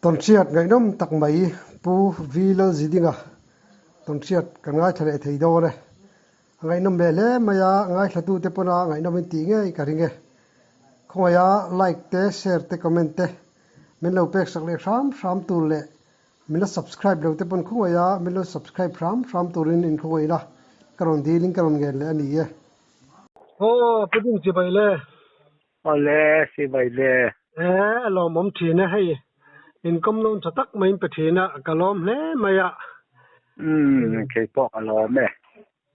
Tawnhriat ngaihnawm tak mai Pu V Lalzidinga tawnhriat kan ngaithla leh thei dawn e. A ngaihnawm leh hle mai a, ngaithlatute pawna ngaihnawm in tih ngei ka ring e. Khawngaiha like te, share te, comment te min lo pek sak leh hram hram tur leh min la subscribe lo te pawn khawngaiha min lo subscribe hram hram turin in khawngaih la, ka rawn dilin ka rawn ngen leh a ni e. Aw Pu Ding chibai le. Awle, sibai le. E, a lawmawm thin e hei. Inkawm nawn tha tak mai in pe thin a, ka lawm hle mai a. Umm, kei pawh ka lawm e.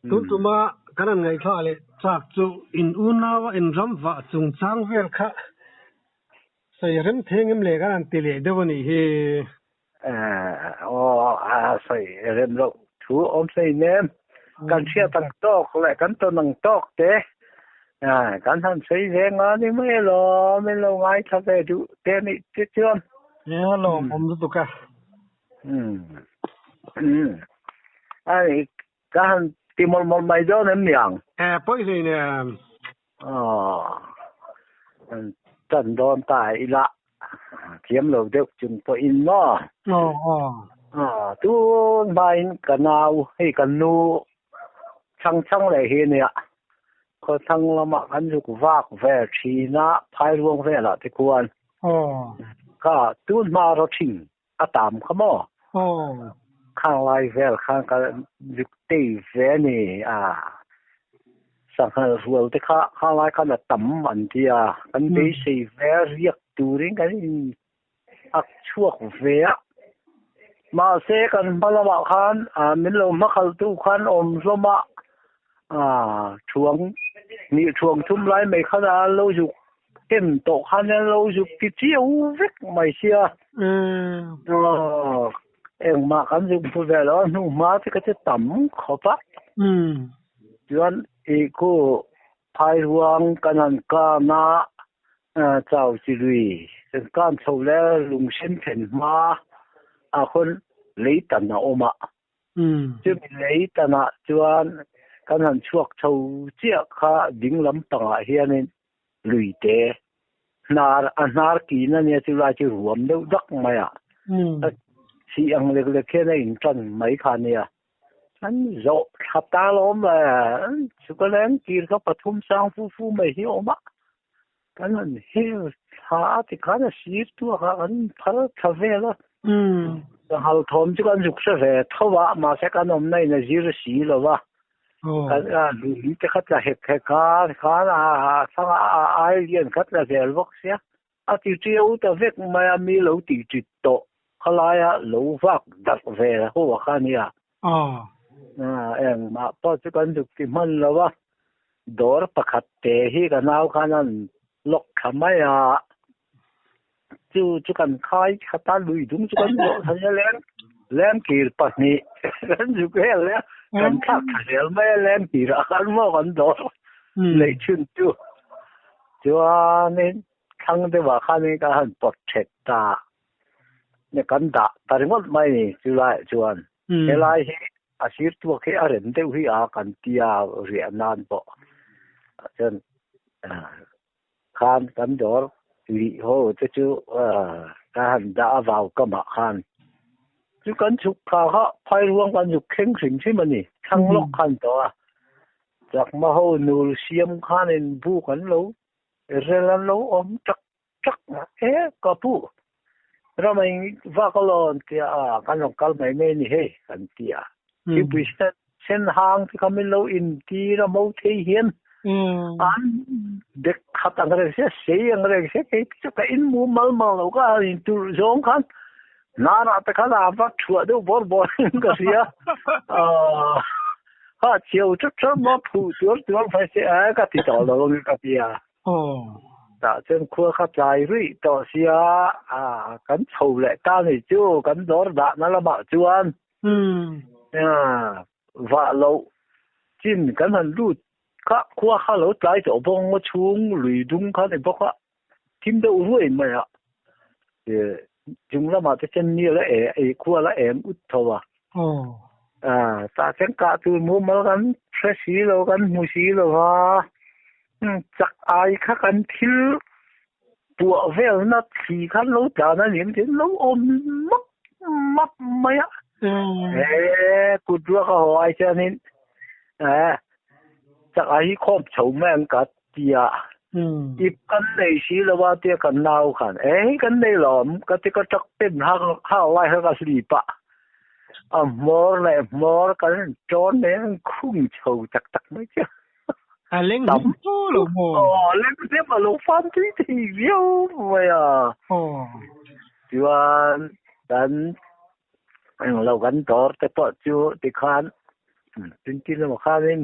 Tun tuma kan han ngaihthla leh chak chu in unau a inram vah chungchang vel kha sawi rem theng em le kan han ti leh deuh a nih hi. E, aw, a sawi rem loh thu awm hlei nem. Kan hriat ang tawk leh kan tawn ang tawk te kan han sawi ve nga ni mai alawm, min lo ngaithla ve duh te nih te chuan. E, a lawmawm lutuk a. Umm, umm, a Ka han ti mawlh mawlh mai dawn em niang? E, pawi hlei nen. Aw, tan dawn ta ila thiam lo deuh chung pawhin maw? Aw, aw. Aw, tun hmain ka nau, hei ka nu chhang chhang leh hi ania, khawthlang lamah kan zuk vak ve thin a, phairuang velah te khuan. Aw. Ka tun hma rawthin a tam kha maw? Aw. Khang lai vel khan ka zuk tei ve a ni a, sanghal rual te kha khang lai khan a tam an ti a, kan beisei ve riak turin kan in ak chhuak ve a. Mahse kan hma lamah khan min lo hmakhaltu khan awm hlawm a, thuang hnih thuang thum lai mai khan a lo zuk Kem tawh khan an lo zuk ti chiau vek mai sia. Engmah kan zuk hmu ve lo a, hnu hma te ka che tam khawp a. Chuan i khu phairuang kan han kan a, chau chi lui kan kan chho le lungsen thlen hma ah khawn lei tan a awm a. Chumi lei tanah chuan kan han chhuak chho chiah kha ding lampangah hianin lui te hnar a hnar kin a nia chu lai chu ruam deuh dak mai a sih ang lek lek hian a in tan mai kha nia an zawh thla ta lawm le chu ka leng tir kha pathum sang fu fu mai hi awm a kan han hel thla a tikhan a sir tuak a kan phar thla vel a sanghal thawm chu kan zuk hre ve tho a mahse kan awmna in a zir si lo va. Kan lui te kha tla hek hek a khan a thlang a ai lian kha tla zel bawk sia a ti ṭiau ta vek mai a mi lo tih ṭit tawh khalaia lo vak darh ve ho a kha nia engmah pawh chu kan zuk ti hman lo a dawr pakhat te hi ka nau khan an lock thla mai a Chu chu kan khai khat a, lui dung chu kan zawh thei a leng leng kir pahnih kan zuk hel a, kan thlak thla zel mai a leng kir ah khan maw kan dawr lei chhun chu. Chuanin thlang deuh ah khanin ka han pawt thet ta a, kan dah ta ringawt mai ni chu laiah chuan helai hi a sir tuak hi a rem deuh hi a kan tia riah nan pawh chuan Khan kan dawr lih ho te chu ka han dah a vau kamah khan chu kan chhuk thla kha phairuang kan zuk thleng hrim hrim a ni thlang lawk khan tawh a chakma ho nul siam khanin buk an lo rel an lo awm tak tak e ka pu ramai vak alawn tia a kan rawn kal mai mai a ni hei kan ti a thingpui sen Sen hang te kha min lo intir a mo thei hian an dek khat ang reng sia sei ang reng sia kei chu ka in mu mal mang lo ka han intur zawng khan hnarah te khan a va thuah deuh bawr bawr in ka hria ha chhiau thut thut maw phuh tuar tuar mai se a ka ti tawh lo ang ka ti a tah chuan khua kha tlai ruih tawh sia kan chho leh ta ni chu kan dawr dahna lamah chuan Vah loh chin kan han lut kha khua kha lo tlai tawh bawk ngaw chhung lui dung kha ni bawk a thim deuh ruai mai a chung lamah te chuan ni la e ei khua la eng ut tho a tah chuan kah tur mumal kan hre si lo kan hmu si lo va chak ai kha kan thil. Puah velna thli khan lo tlan a nih ang lo awm map map mai a. E kut ruak a haw ai chuanin e chak a hi khawm chho mai ang ka ti a. Ip kan nei si lo a tia kan nau khan e hei kan nei lo awm ka ti ka truck pen hak hak lai kha ka hlip a. A hmawr leh hmawr kan tawn mai a khung chho tak tak mai chu. A leng hlim fu lo maw? Aw, leng hlim a lo fan tui thei viau mai a. Aw. Chuan kan englo kan dawr te pawh chu tikhan twenty lamah khanin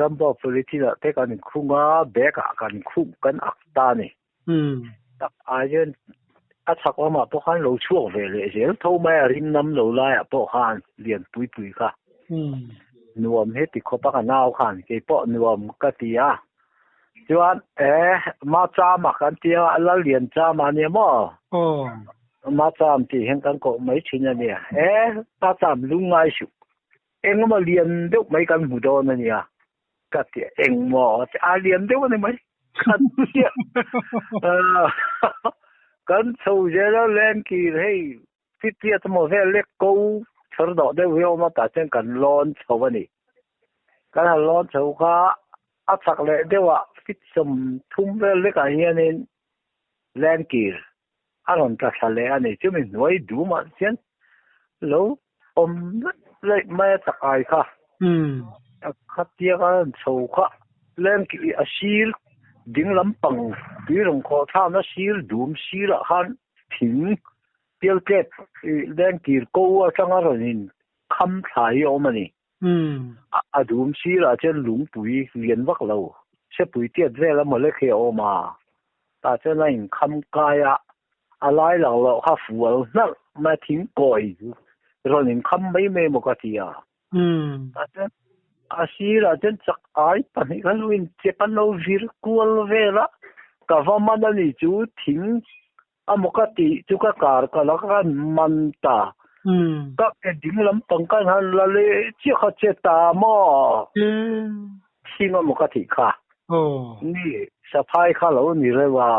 Rambo polythene ah te kan inkhung a, bag ah kan khuh kan ak ta a ni. Tak ai chuan a chhak lamah pawh khan lo chhuak ve leh zel tho mai a, ring nam lo laiah pawh khan lian pui pui kha nuam he ti khawp a ka nau khan keipawh nuam ka ti a. Chuan e Machama kan ti a, Lallianchama a nia maw? Macham tih hian kan koh mai thin a nia. E Macham lungngai suh, engemaw lian deuh mai kan hmu dawn a nia. Ka ti engmaw a lian deuh a ni mai ka ti kan chho zel a lengkir hei fiftieth emaw vel lek ko chhar dawh deuh hi a awm a tah chuan kan lawn chho a ni kan han lawn chho kha a chak leh deuh ah fit 30 vel lekah hianin lengkir a rawn tla thla leh a ni chumi hnuai dumah chuan lo awm laih laih mai a chak ai kha a khatia ka rawn chho kha lengkih a sir ding lampang tui rawn khawh thlakna sir dum sirah khan thing pial tlep ih lengkir ko atanga rawn in kham thla hi a awm a ni. A dum sirah chuan lungpui lian vak lo sepui tiat vel a mawle khi a awm a, tah chuan a inkham kai a, a lai lang loh kha fual hnalh mai a thing kawi rawn inkham mai mai emaw ka ti a. Tah chuan a sirah chuan chak ai pahnih kha lo inchep an lo vir kual vel a, ka va man a ni chu thing A maw ka tih chu ka kar ka la ka man ta. Ka ke ding lampang ka han la leh chiah kha che ta maw? Thing a maw ka tih kha? Ni, saphai kha lo ni reuh a.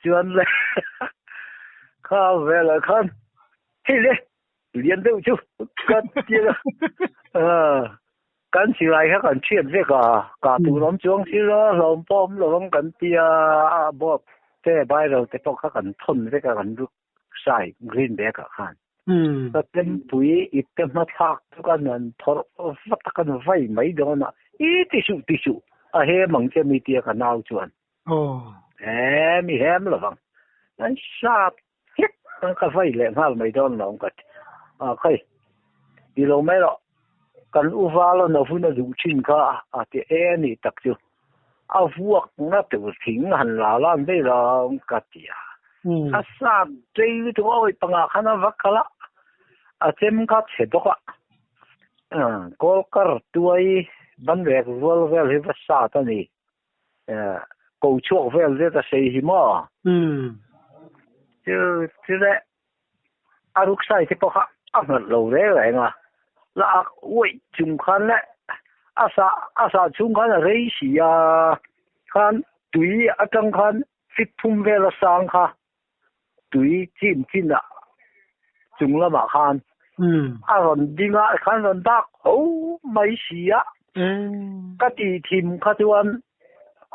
Chuan le kha velah khan hei le lian deuh chu ka ti a. Kan silai kha kan hriat vek a, kah tur awm chuang si lo, hlawm pawh awm lo ang kan ti a, a bawp te viral te pawh kha kan thawn vek a kan ruk sai green bag ah khan. Ka chempui ip te hmathlak chu kan han phawrh vat a kan vai mai dawn a, i ti suh ti suh a hem ang che mi tia ka nau chuan. E mi hem lovang an sap Hlek ka vai leh nghal mai dawn lo ka ti. A khai, ti lo mai rawh. Kan u val a vun a duh thin kha a ti e a nih tak chu. A vuak na tur thing han la lan daih lo ka ti a. A sap tlei lutuk a awi pangah khan a va kal a, a chem kha chhe bawk a. Kawl kar tuai ban rek rual vel hi va sat a ni. Ko chhuak vel zet a sei hi maw? Chu chu le a ruksai te pawh kha a nghat lo reng reng a, la ak uaih chung khan le a sah a sah chhung khan a rei si a, khan tui atang khan fit thum vel a sang kha tui chin chin ah chung lamah khan a rawn ding a khan rawn dak ho mai si a ka tih thim kha chuan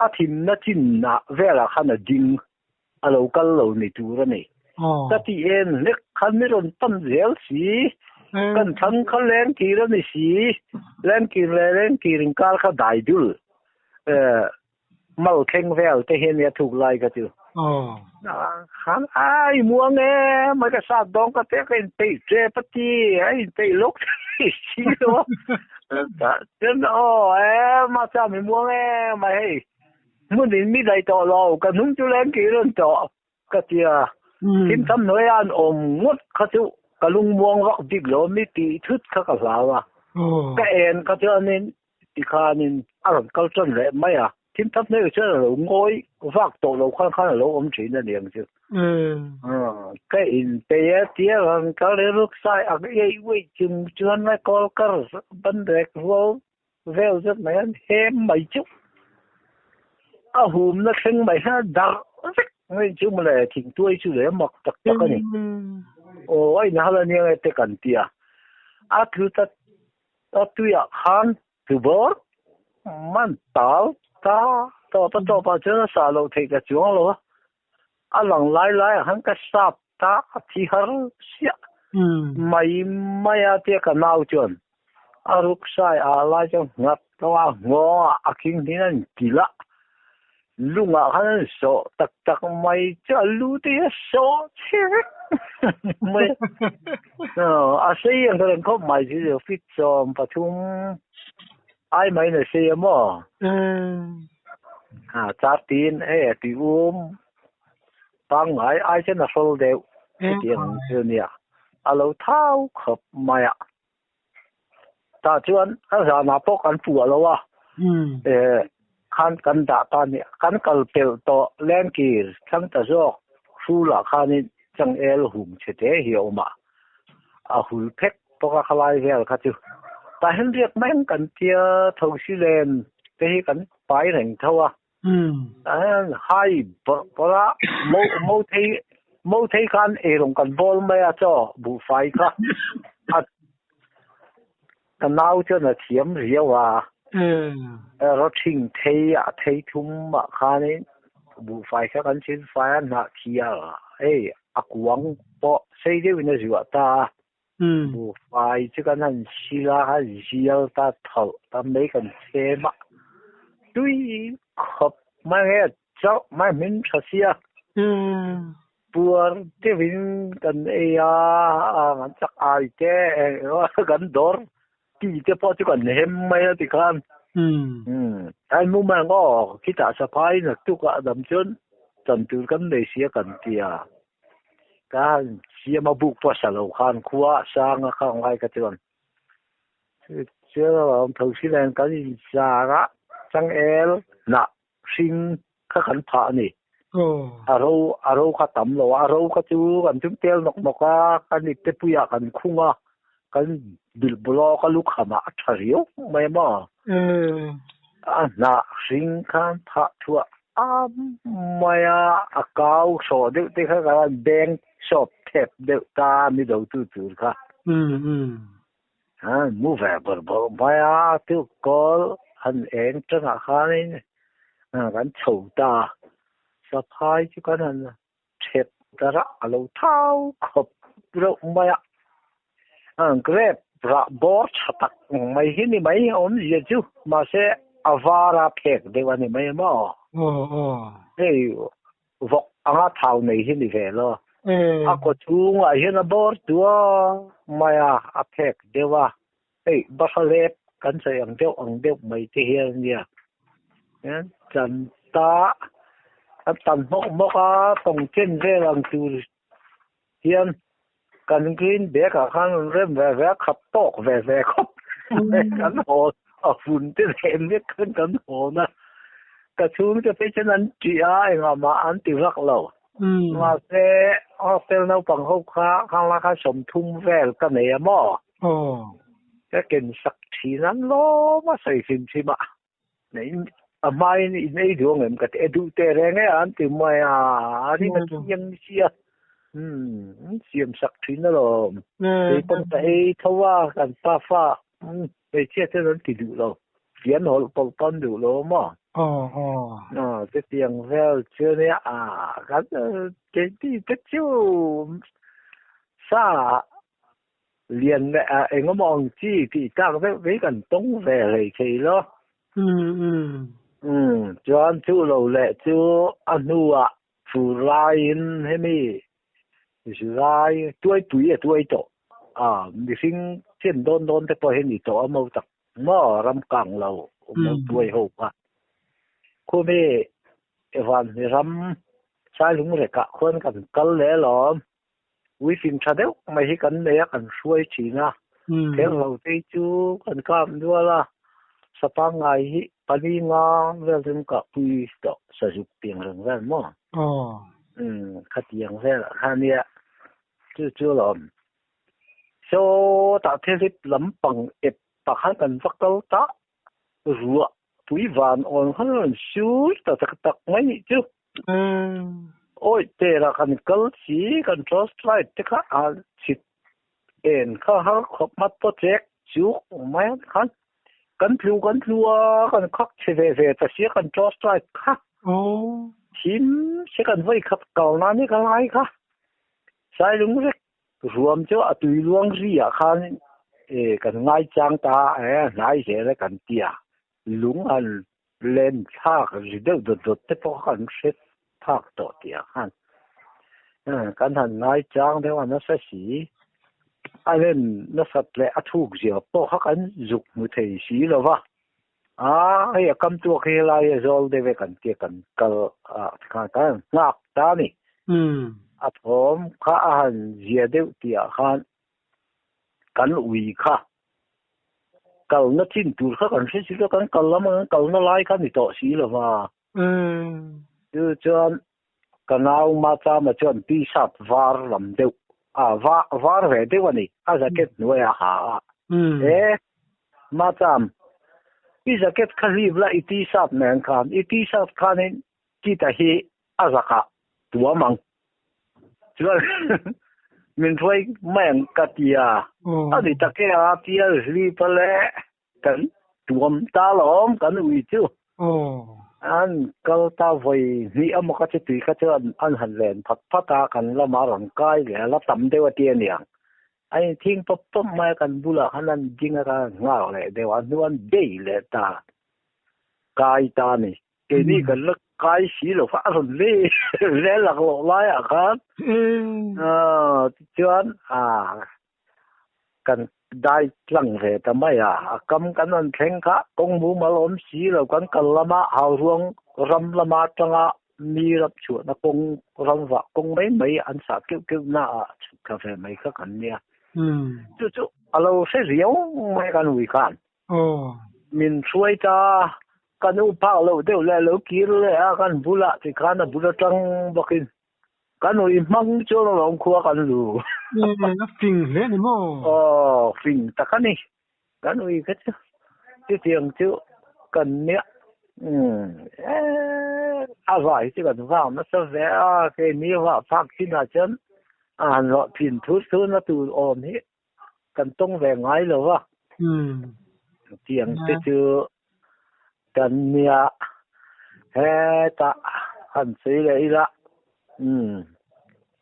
a thimna chin ah velah khan a ding a lo kal lo ni tur a ni ka tih en hlek khan mi rawn pan zel si kan thlang kha lengkir a ni si lengkir leh lengkir inkar kha dai dul Mal thleng vel te hian nia thuk lai ka chu. Khan ai muang e mai ka sat dawng ka te ka in peih tep a ti a in peih lawk thei si lo. Chuan aw e ma cha mi muang e mai hei hmun in mi daih tawh lo ka hnung chu leng kir an tawh ka ti a. Thim tham hnuai a an awm ngawt kha chu ka lungmuang vak bik lo mi tih thut kha ka hlau a. Ka en kha chuanin Tikhanin a rawn kal tan leh mai a, thim thap hmel chuan a lo ngawi vak tawh lo khan khan a lo awm thin a niang chu. Ka inpei a tia rawn kal i ruk sai ak iai uaih chung chuan mai kawl kar ban rek rual vel zet mai an hem mai chu. A humna thleng mai hian a darh vek mai chu mawle thingtuai chu le mak tak tak a ni. Aw a inhal a nia nge te kan ti a. A tlu ta a tuiah khan tubawr man tal ta tawp a tawpah chuan a sah loh theih ka chuang lo a. A lang lai laiah khan ka sap ta a thi har siah mai mai a tia ka nau chuan a ruksai ah lai chuan nghat lo a nghawng ah a khing hnin an kilh a lungah khan an sawh tak tak mai chu a lu te hi a sawh chhe vek mai a sei ang reng khawp mai chu feet 13 ai mai in a sei a maw char tin hei a tih um Pangngai ai chuan a hrawl deuh chutiang chu nia, a lo thau khawp mai a. Tah chuan a zanah pawh kan puah lo a, khan kan dah ta nia, kan kal pelh tawh lengkir thlang ta zawk hrulah khanin changel hum chhe te hi a awm a, a hul phek bawk a khalai vel kha chu. Tah hian riak mai ang kan tia thosi len te hi kan pai reng tho a. Hai bawrh bawrh a, mo thei mo thei khan eirawng kan bawl mai a chaw buhfai kha a ka nau chuan a thiam riau a, rawthing thei a thei thum ah khanin buhfai kha kan chhin fai a hnah thial hei a kuang pawh sei deuhin a zuah ta a. Buhfai chu kan han sil a, a zial ta thalh ta mai kan chhem a, tui khawp mai nge chauh mai hmin tha sia. Puar deuhin kan ei a, kan chak ai te kan dawr ti te pawh chu kan hem mai a tikhan. Ai mu mai ang aw, khitah saphai naktukah dam chuan chan tur kan nei sia kan ti a. Ka han siam a buk pawh sa lo khan khua a sang a kha ngai ka chuan chuan a awm tho si nen kan inzar a changel hnah hring kha kan phah a ni. A ro a ro kha tam lo a, a ro kha chu kan tum tel nawk nawk a, kan ipte puiah kan khung a, kan bilh bawlawk a lukham ah a tha riau mai maw? A hnah hring khan phah thuah a mai a, a kau hrawh deuh te kha kan beng sawp thep deuh ta mi do tu tur kha. Mu ve bawrh bawrh mai a, tu kawl han eng tangah khanin kan chho ta, saphai chu kan han Thep darah a lo thau khawp reuh mai a, grape rah bawr tha tak mai hi ni mai awmzia chu, mahse a var a phek deuh a ni mai maw? Hei vawk anga thau nei hi ni ve lo, a kaw chhungah hian a bawr tua mai a, a phek deuh a, hei bahra lep kan sawi ang deuh ang deuh mai te hian a nia. Chan ta a tan hmawk hmawk a tawng chen vel ang tur hian kan green bag ah khan an rem ve ve a khat tawk ve ve khawp mai kan haw a hun te nen vek khan kan hawn a ka chhung te phei chuan an ṭih a engah mah an ti vak lo mahse hostel naupang ho kha khang lai khan 30 vel ka nei a maw. Ka ken sak thin an lawm a sawi hrim hrim a, a hmain in ei duh ang em ka ti e duh teh reng e an ti mai a, a ring a thiang ni sia umm siam sak thin alawm kei pawn ka ei tho a kan pa fa hmeichhia ten an ti duh lo fian hawlh pawlh pawn duh lo maw chutiang vel chu nia kan keini te chu sa Lian leh a engemaw ang chi tih tlak deuh mai kan tawng ve hlei thei lo. Umm chuan chu lo leh chu a hnuah fur laiin hemi zilai tuaipui a tuai tawh a, mihring chen dawn dawn te pawh hi ni tawh a mo tak maw ram kang lo mo tuai ho kha. Khumi Vanhni ram Sailungrekah khuan kan kal leh alawm. Uifing tha deuh mai hi kan nei a, kan hruai thin a. Thenglo te chu kan kap nual a, sa pangngai hi pali nga vel chu an kah pui tawh, sazuk tiang reng vel maw? Khatiang vel ah khan nia chu chu alawm. Sawtah thilhlip lampang ep pakhat kan va kal ta ruah. Ruahpui van awn khan a rawn sur ta tak tak mai nih chu. Awi tera kan kal si kan torch light te kha a chhit en kha har khawp mat pawh chek chuk mai a khan kan tlu kan tlu a kan khak chhe ve ve ta sia kan torch light kha. Thim se kan vawi khat kal na ni ka lai kha. Sailung vek Ruam chu a tui luang ri ah khan kan ngaichang ta a, hnai zel e kan ti a, lung an len thlak ri deuh dawt dawt te pawh kha kan hre phak tawh tih ah khan kan han ngaichang deuh a nasa si, a len nasat leh a thuk zia pawh kha kan zuk hmu thei si lo va, a hei a kam tuak hi helai a zawl deuh e kan tia kan kal ah khan kan han nghak ta a ni. A thawm kha a han zia deuh tih ah khan kan ui kha kalna chin tur kha kan hre si lo, kan kal lam kan kalna lai kha ni tawh si lo va. Chu chuan ka nau Machama chuan t-shirt var lam deuh a var ve deuh a ni, a jacket hnuai a ha a. E Macham, i jacket kha hlip la i t-shirt nen khan, i t-shirt khanin chita hi a zakah tuam ang. Chuan min hruai mai ang ka ti a, a ni tak e a tia hlip a le kan tuam ta lawm kan ui chu. An kal ta vawi hnih emaw ka chu tui kha chu an han len phat phat a, kan lamah rawn kai leh a la tam deuh a ti a niang. A inthing pawp pawp mai a, kan bulah khan an ding a, kan nghak leh deuh a, a hnu an bei leh ta kai ta a ni. Keini kan la kai si lo kha a rawn le le laklawh laiah khan tichuan kan dai tlang ve ta mai a, a kam kan rawn thleng kha kawng mumal awm si lo kan kal lama hauruang ram lama atanga mi ram chhuahna kawng ram vah kawng mai mai an sah keuh keuh naah chhuk thla ve mai kha kan nia. Chu chu a lo hre riau mai kan ui khan. Min hruai ta, ka nu phak loh deuh leh lo kir leh a kan bulah tikhan a bul atang bawkin ka nui hmang chuan alawm khua kan lu. A fing hle ni maw? Aw, fing tak a ni. Ka nui kha chu chutiang chu kan nia. A vai chu kan vang nasa ve a, keini vah phak chinah chuan a han hlawh thin thur thur na tur awm hi. kan tawng ve ngai lo va. Tiang te chu kan nia hetah han sawi leh ila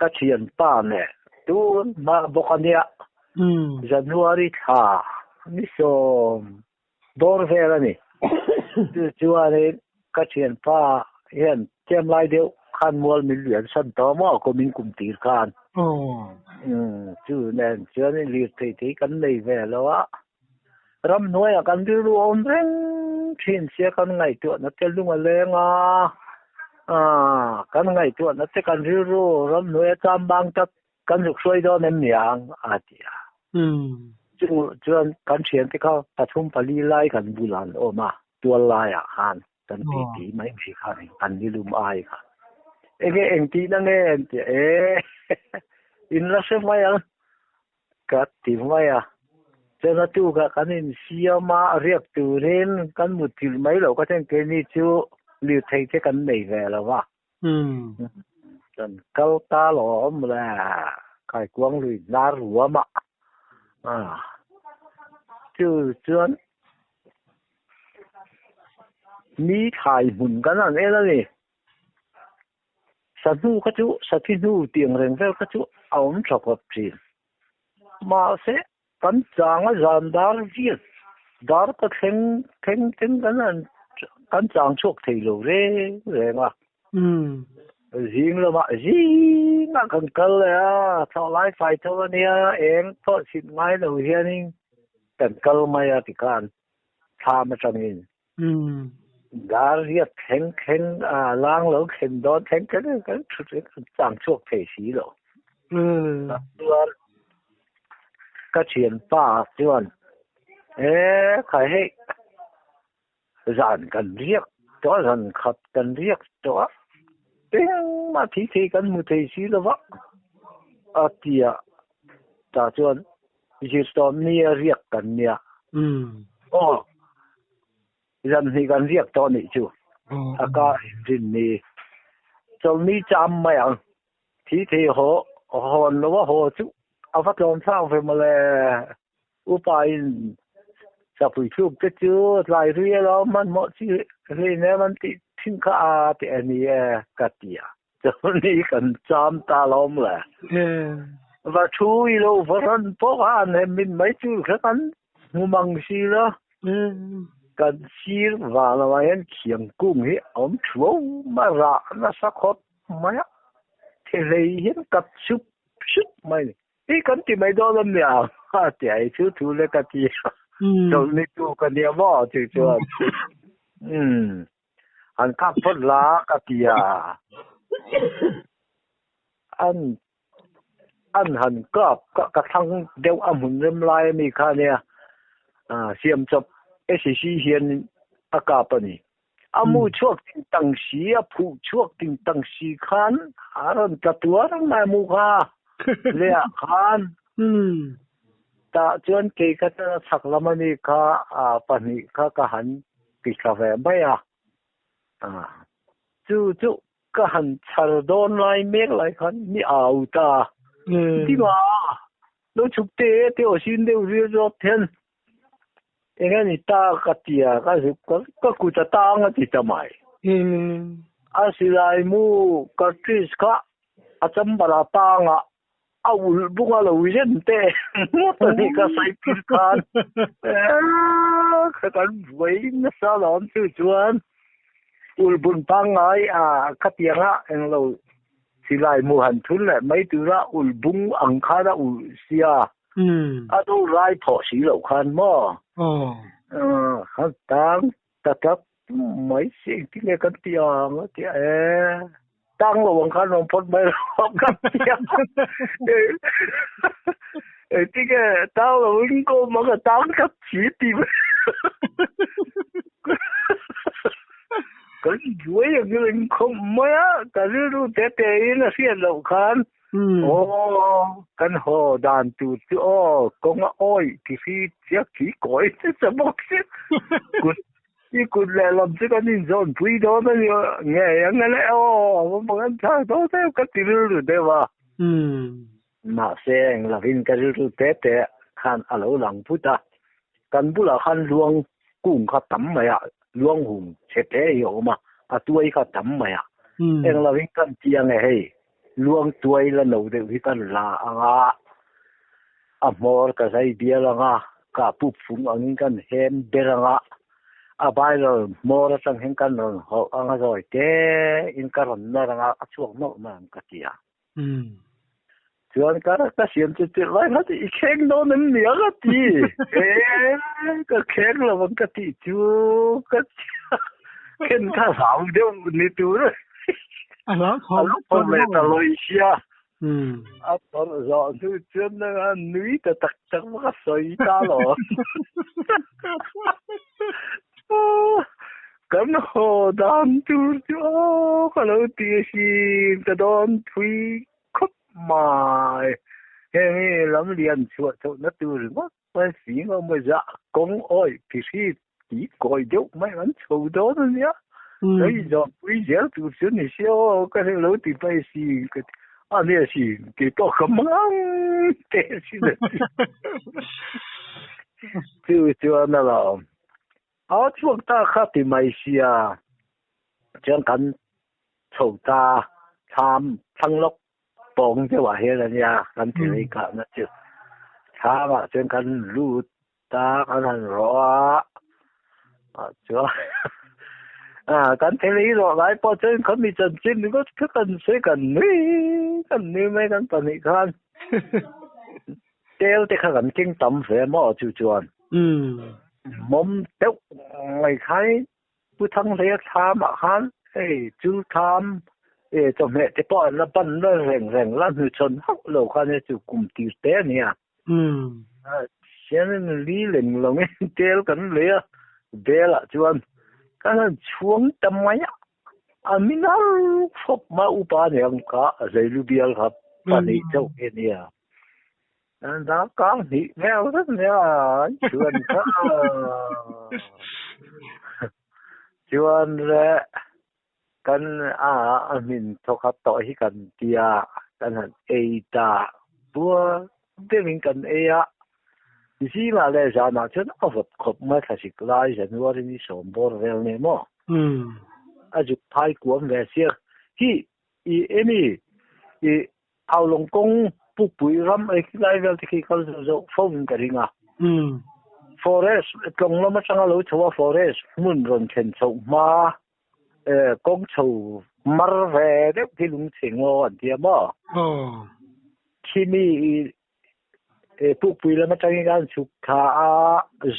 ka thianpa nen tun hma bawk a nia January thla ni sawm dawr vel a ni. Chu chuanin ka thianpa hian tlem lai deuh khan mual min lian san tawh maw kumin kum tir khan. Chu nen chuanin lirthei te hi kan nei ve lo a, ramhnuaiah kan rilru a awm reng thin sia kan ngaihtuahna te lung a leng a, kan ngaihtuahna te kan rilru ramhnuai a chambang tak Kan zuk hruai dawn em niang a ti a. Chu chuan kan thiante kha pathum pali lai kan bulah an awm a, tual laiah khan kan ti ti mai mai kha ni, kan nilum ai kha. Enge engtihna nge an ti a, e in la hre mai ang ka ti mai a. Chuan a tukah kan insiam a, riak turin kan mutthilh mai loh ka then keini chu lirthei te kan nei ve lo va. Kan kal ta lo a awm le, kaikuang lui hnar ruam a, chu chuan mi thlai hmun kan han en a ni. Sahnu kha chu sathi hnu tiang reng vel kha chu a awm tha khawp thin. Mahse kan chang a zan dar viat dar ka thleng thleng thleng kan han kan chang chhuak thei lo reng reng a. Zing lamah zingah kan kal leh a, thawh lai fai tho a nia, eng pawh chhit ngai lo hianin kan kal mai a tikhan thlam atangin. Dar riat thleng thleng a lang lo thlen dawn thleng thleng kan thu thleng kan chang chhuak thei si lo. Chuan ka thianpa chuan e khai hei zan kan riak tawh a zan khat kan riak tawh a engmah thei thei kan hmu thei si lo va a ti a tah chuan Zirtawm nia riak kan nia. Aw. Zan hnih kan riak tawh nih chu. A kar inrin ni. Chawlhni cham mai ang. Thi thei haw hawn lo a haw chu a va tlawm thlak ve mawle. Upa in sapui thluk te chu tlai rui alo hmanhmawh chi hleinem an tih thin kha a ti a ni e ka ti a. Chawlhni kan cham ta lawm le. Va thu i lo va rawn pawh kha an hem min mai chu kha kan hmu mang si lo. Kan sir vang lamah hian khiang kung hi a awm thuau mai a, rah nasa khawp mai a, thehlei hian kat sup sup mai a ni. Hi kan ti mai dawn a nia a ti a, i thu thu le ka ti a, chawlhni tu ka nia maw tih chuan umm han kap phawt la ka ti a, an an han kap ka ka thlang deuh a hmun rem lai a mi kha ania siam chawp SEC hian a kap a ni. A mu chhuak ting tang si a phuh chhuak ting tang si khan a rawn tla tuar ang mai a mu kha leh ah khan tah chuan kei kha chuan a chhak lam a ni kha pahnih kha ka han ti thla ve mai a chu chu Ka han chhar dawn lai mek lai khan mi au ta. Tima lo chhuk te te aw sin deuh ri zawk hian eng a ni ta ka ti a, ka zuk ka ka kut a tang a ti ta mai. A silai mu cartridge kha a chamber ah tang a, a ulh bung a lo zen te ngawt a ni ka sawi pil khan ka kan buai nasa lawm chu chuan ulh bun pangngai a khatianga englo silai mu han thun leh mai tura ulh bung ang khan a ulh sia a do rai phawh si loh khan maw han tang ta tlat mai si engtin nge kan ti ang a ti a e tang lo ang khan rawn phawt mai lo kan ti a engtin nge tang lo in ko mang a tang tlat si ti mai kan buai ang in khawm mai a ka rilru te te in a hriat loh khan Aw, kan haw dan tur chu aw, kawng a awih ti hi chiak khi kawi te cha bawk si. Kut, i kut lehlam chu kan inzawn pui dawn a ni ngei ang a le aw, a va kan thlak dawn em ka ti rilru deuh a. Mahse, englovin ka rilru te te khan a lo lang phut a, kan bulah khan luang kung kha tam mai a, luang hung chhe te hi a awm a, a tuai kha tam mai a. Englovin kan ti ang e hei, Luang tuai la no deuh hi kan la ang a, a hmawr ka zai bial ang a, ka pup fung angin kan hem ber ang a, a viral hmawr atang hian kan rawn hawlh ang a zawi te in ka rawn nawr ang a, a chhuak nawlh mai ang ka ti a. Chuan ka ka siam chu tirh lai kha i kheng dawn em ni ang a ti. E ka kheng lo ang ka tih chu ka khen kha hlau deuh ni tur. A hlau thawm A lo phawrh leh ta lawi sia. A phawrh zawh hnu chuan a nui ta tak tak bawk a sawi ta lo. Kan haw dan tur chu aw ka lo ti asin ka dawn thui khawp mai. Heng hi lam lian chhuah chhohna tur ringawt mai fing a awm a, zah kawng awih phihri tih kawi deuh mai an chho dawn a nia. Ka inzawhpui zel tur chu ni sia aw ka hre lo ti pai si ka ti a nia si keipawh ka mang te sin a ti. Chu chuan a lo a chhuak ta kha ti mai sia chuan kan chho ta thlam thlang lawk pawng deuh ah hian a nia kan ti lei kahna chu thlam ah chuan kan lut ta kan han rawh a ah chuan ah kan thil hi rawh lai pawh chuan khami chanchin ringawt kha kan sawi kan nui kan nui mai kan pahnih khan tel te kha kan keng tam ve maw chu chuan mawm deuh mai khai Pu Thanghleia thlam ah khan hei chu thlam e chawhmeh te pawh an la ban la reng reng la hnuchhawn hauh lo khan hei chu kum tir te a nia. Hianin li leng lo nge tel kan lei a bel ah chuan kan han chhuang ta mai a a min har khawp mai upa ni ang kha a zeilu bial kha pahnih chauh hi a nia. An kang hnih vel vek nia an chhuan kha. Chuan le kan a a hmin thawkhat tawh hi kan tia kan han ei ta puar deuhin kan ei a zingah leh zanah chuan a vawt khawp mai thlasik lai January ni sawm bawr vel nen maw a zuk phai kuam ve sia hi i emi i Haulawng kawng Pukpui ram ei khi lai vel te khi kal zawh zawh fo in ka ring a. Forest tlawng lam atanga lo chho a forest hmun rawn thlen chhoh hma kawng chho mar ve deuh khi lungchhe ngaw an tia maw? Khimi i Pukpui lam atangin kan chhuk thla a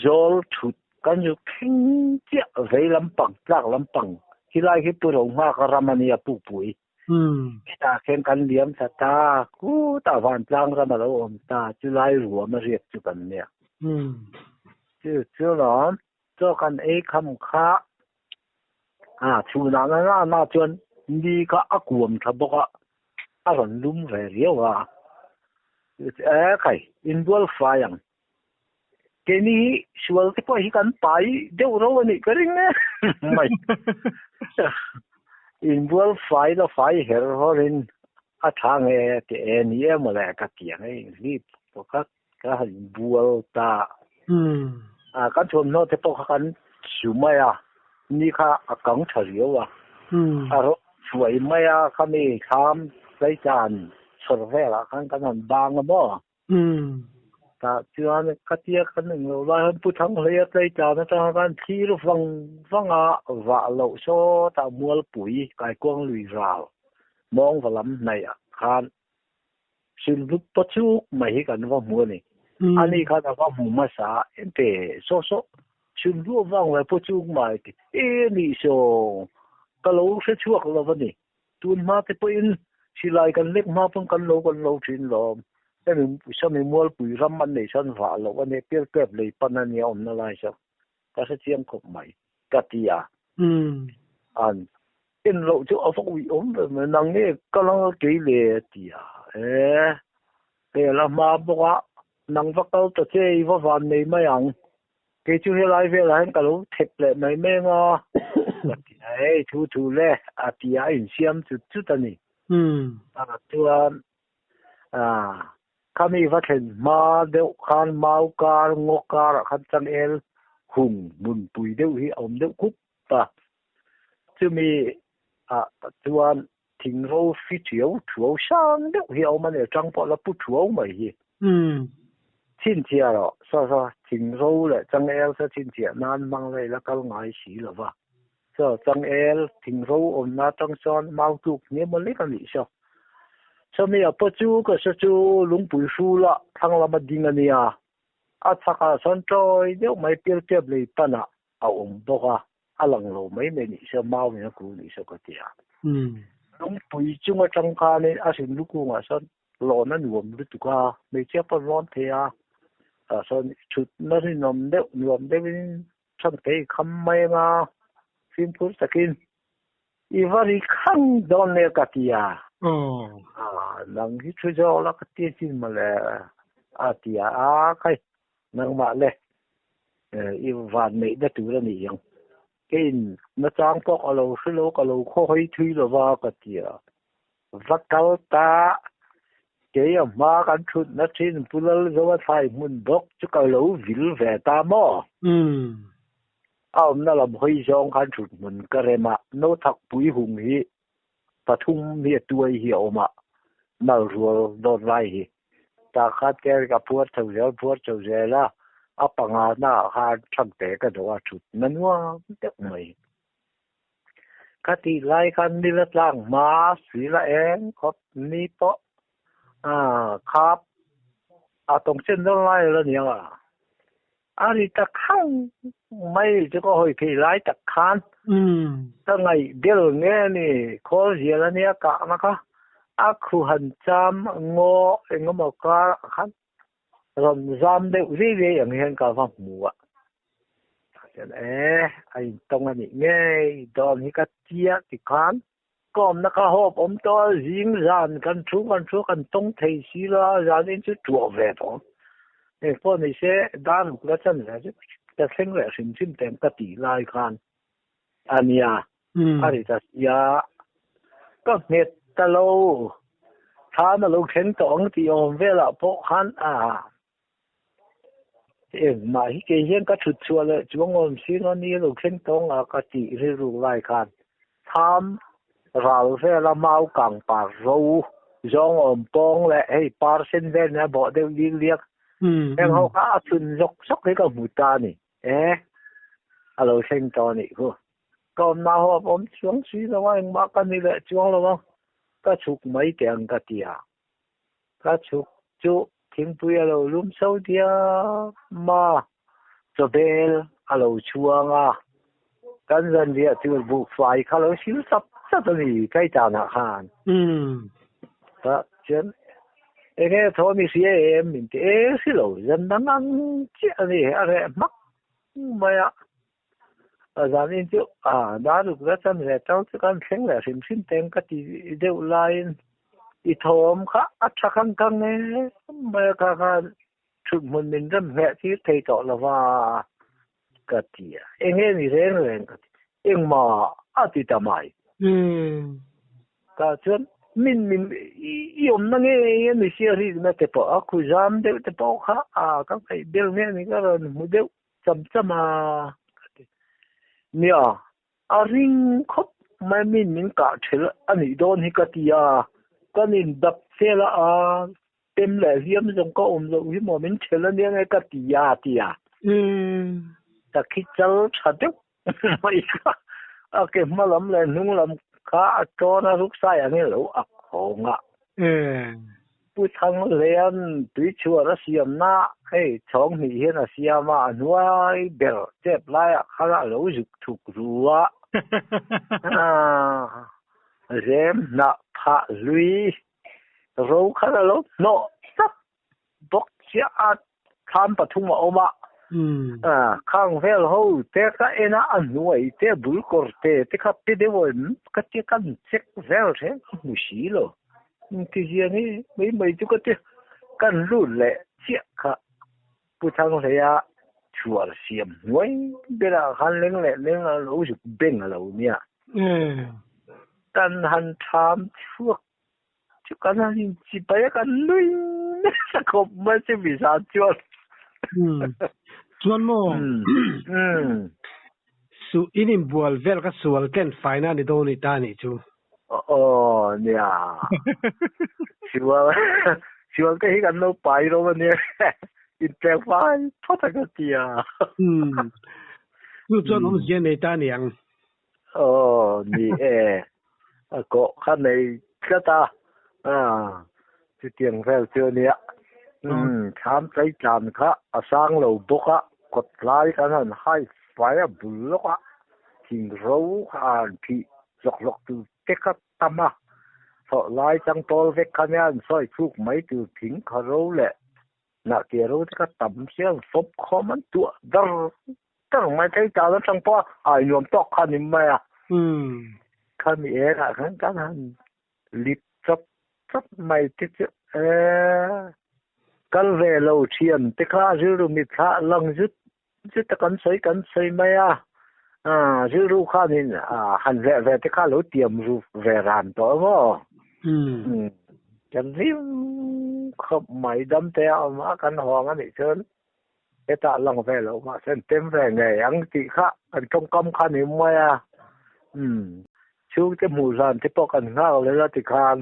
zawl thut kan zuk thleng chiah vei lampang tlak lampang khilai khi Pu Rohmaka ram a nia Pukpui. Hetah khian kan liam thla ta, khutah vantlang ram a lo awm ta, chulai ruam a riak chu kan nia. Chu chu lawm, chaw kan ei kham kha a chhunah na na na chuan ni kha a kuam tha bawk a, a rawn lum ve riau a. E khai, inbual fai ang. Keini hi sual te pawh hi kan pai deuh ro a nih ka ring e mai. Inbual fai la fai her hawrin a tha nge ti e ni em mawle ka ti ang e inhlip pawh kha ka han inbual ta. A kan thuamhnaw te pawh kha kan su mai a, ni kha a kang tha riau a. A rawh chhuai mai a khami thlam tlaichan chhawr velah khan kan han bang a maw. Tah chuan ka tia kan eng lo lai hian Pu Thanghleia tleitlan atanga khan thlir vang vang a vah loh sawtah Mualpui Kaikuang lui ral mawng va lam hnaih ah khan Silhlut pa chuk mai hi kan va hmu a ni. Ani khan a va hmu hmasa a, ente saw saw Silhlut vang ve Pu chuk mai ti e nih saw ka lo hre chhuak lo a ni. Tun hma te pawhin silai kan lek hma pawn kan lo kan lo thin lawm. Hemi sami mualpui ram an nei chuan vah loh a nia, pirpep lei pan a nia awmna lai chu ka hre chiang khawp mai ka ti a. An en loh chu a va uih awm ve mai, nang nge ka lang a kei le a ti a. E, hei a la hma bawk a, nang va kal ta che i va van nei mai ang. Kei chu helai velah hian ka lo thep leh mai mai ang a, ka ti a, hei thu thu le a ti a, a insiam chut chut a ni. A chuan khami va thlen hma deuh khan mau kar ngaw karah khan changel hung hmunpui deuh hi a awm deuh khup a, chumi ah chuan thingro fi thiau thuau sang deuh hi a awm a ni, a chang pawh la pu thuau mai hi. Chhinchhiah rawh, saw saw thingro leh changel saw chhinchhiah nan hmang la ila kal ngai si lo va. Saw changel thingro awmna atang chuan mau tluk hniam a lek a nih saw. Sawmi a paw chu ka saw chu lungpui hrula thlang lama ding a nia, a chhakah sawn tawi deuh mai pirpep lei panah a awm bawk a, a lang lo mai mai nih saw mau in a kul nih saw ka ti a. Lungpui chung atang khanin a hrin lukungah sawn lawn a nuam lutuk a, hmeichhia pawh an lawn thei a, tah sawn thutna rinawm deuh nuam deuhin chhan thei kham mai ang a, fimkhur takin i va ri khang dawn nia ka ti a. Nang hi thu zawk la ka ti chin mawle a ti a, a khai Nangmah le i van neih na tur a nih ang. Keiin nachang pawh ka lo hre lo, ka lo khawhawi thui lo va ka ti a. Va kal ta, kei a hma kan thutna thin Pu Lalzoa thlai hmun bawk chu ka lo vil ve ta maw? A awmna lam hawi zawng khan thut hmun ka rem a, Nothakpui hung hi pathum hi a tuai hi a awm a, mal rual dawn lai hi. Tah khan Kerek a phuar chho zel phuar chho zel a, a panga naah khan Thangte ka dawh a thut na nuam deuh mai. Kha tih lai khan nila tlang hma sila eng khawp ni pawh khap a tawng chen dawn lai la niang a. A ri ta khang mai chu ka hawi phei lai tak khan ka ngaih bel nge ni khawl zial a nia kahna kha a khu han cham ngaw engemaw kar ah khan rawn zam deuh zei zei ang hian ka va hmu a tah chuan e a intawng a nih ngei dawn hi ka tia tikhan Ka awmna kha hawp awm tawh a, zing zan kan thu kan thu kan tawng thei si lo a, zan in chu tuah ve tawh. Eng pawh ni se dar ruk la chan ve chu ka thleng leh hrim hrim teng ka tih lai khan. A nia, a ri ta sia. Ka nghet ta lo. Thlam a lo thleng tawh ang tih awm velah pawh khan a engmah hi kei hian ka thut chhuah leh chuang awm si lo ni a lo thleng tawh ang a ka tih rilru lai khan thlam ral vela mau kang par ro zawng awm pawng leh hei par sen vel nia bawh deuh lik liak heng ho kha a chhun zawk zawk hi ka hmu ta a ni. E, a lo thleng tawh a nih khu. Ka awmna ho a awm chuang si lo a, engmah ka ni leh chuang lo a, ka chhuk mai teh ang ka ti a. Ka chhuk chu thingpui a lo lum so diam a, chawbel a lo chhuang a, kan zanriah tur buhfai kha lo sil chap chap a ni Kaitanah khan. Tah chuan enge thaw mi hria em min ti e si lo, zan dang ang chiah a ni, a reh hmak mai a. A zan in chu a daruk la chan ve tau chu kan thleng leh hrim hrim teng ka ti deuh laiin i thawm kha a tha khang khang em mai a kha khan thut hmun min rem hneh tir thei tawh lo va ka ti a, eng nge ni reng reng ka ti, engmah a ti ta mai. Tah chuan min min i awmna nge a ni sia rikna te pawh a khuzam deuh te pawh kha a ka ngaih bel nge ni ka rawn hmu deuh. Cham cham a ka ti. Nia, a ring khawp mai min min kah ṭhel a nih dawn hi ka ti a, kan indap fel a, a pem leh hliam zawng ka awm loh hi maw min ṭhel a nia nge ka ti a a ti a. Ka khi chal ṭha deuh mai kha, a ke hma lam leh hnung lam kha a ṭawn a ruksai ang in lo a khawng a. Pu Thanghlean tuichhuar a siamna hei chhawng hnih hian a siam a, a hnuai ber tep laiah khan a lo zuk thuk ru a. Rem hnah phah hlui ro khan a lo hnawh tlat bawk chiah a, thlam pathum a awm a. Khang vel ho te ka en a, a hnuai te bul kawr te te kha pe deuh em ka tia kan check vel reng ka hmu si lo. Ti hian hi mai mai chu ka ti kan lut leh chiah kha Pu Thanghleia chhuar siam hnuai berah khan leng leh leng a lo zuk beng a lo nia. Kan han tham chhuak chu kan han inchipai a kan nui nasa khawp mai chu mi zan chuan. Chuan maw? Su in inbual vel ka sual ken faina ni dawn i ta nih chu. Aw nia. Sual sual te hi kan lo pai ro a nia. Inpek fai phawt a ka tia. Chu chuan awmzia nei ta niang. Aw ni e. A kawh kha nei tlat a. Chutiang vel chu a nia. Thlam tlai tlan kha a sang lo bawk a, kawt lai kan han hai fai a bul lawk a, thing ro kha a han phih hlawk hlawk tur te kha tam a. Thawh lai chang pawl vek kha nia an sawi thluk mai tur thing kha ro leh hnahtia ro te kha tam sia an fawp khawm an tuah dar dar mai thei ta atang pawh a ai nuam tawk kha ni mai a. Khami engah khan kan han lip chawp chawp mai te chu e kal ve lo thian te kha rilru mitthla lang zut zut a kan sawi kan sawi mai a rilru khanin han veh ve te kha lo tiam ru ve ran tawh emaw kan hlim khawp mai dam te a awm a kan hawng a nih chuan hetah lang ve loh mahse an tem ve ngei ang tih kha kan tawngkam kha ni mai a chhungte hmuh hlan te pawh kan nghak leh a tikhan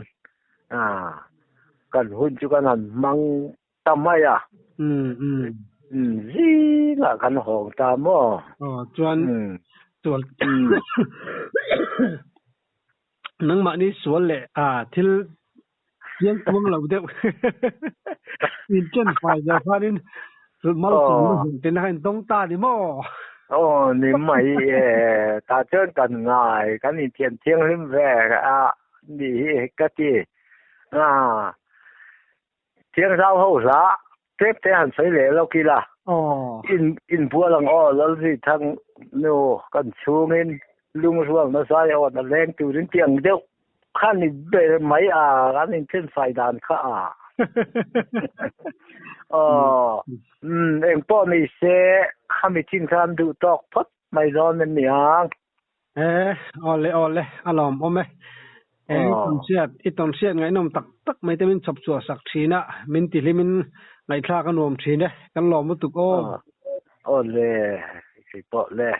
kan hun chu kan han hmang ta mai a zingah kan hawng ta maw aw chuan chuan nangmahni sual leh a thil Chiang kuang lo deuh. In chen fai zo khanin malsawmna hmuh te na kha in tawng ta ni maw? Aw ni mai e, tah chuan kan ngai, kan inthiam thianghlim ve a ni hi ka ti. Thiangzau ho hla tlem te han sawi leh lawk ila. In inbual ang aw Lalzithang nu kan chhungin lungrualna zai awn a leng turin ti ang deuh kha ni ber mai a kan inthenfai dan kha a. Aw engpawh ni se khami chin khan duh tawk phawt mai dawn em ni ang. E awle awle a lawm awm e. E i tawn hriat i tawn hriat ngaihnawm tak tak mai te min chhawp chhuah sak thin a, min ti hlim in ngaihthlak a nuam thin e, kan lawm lutuk aw. Awle, kei pawh le.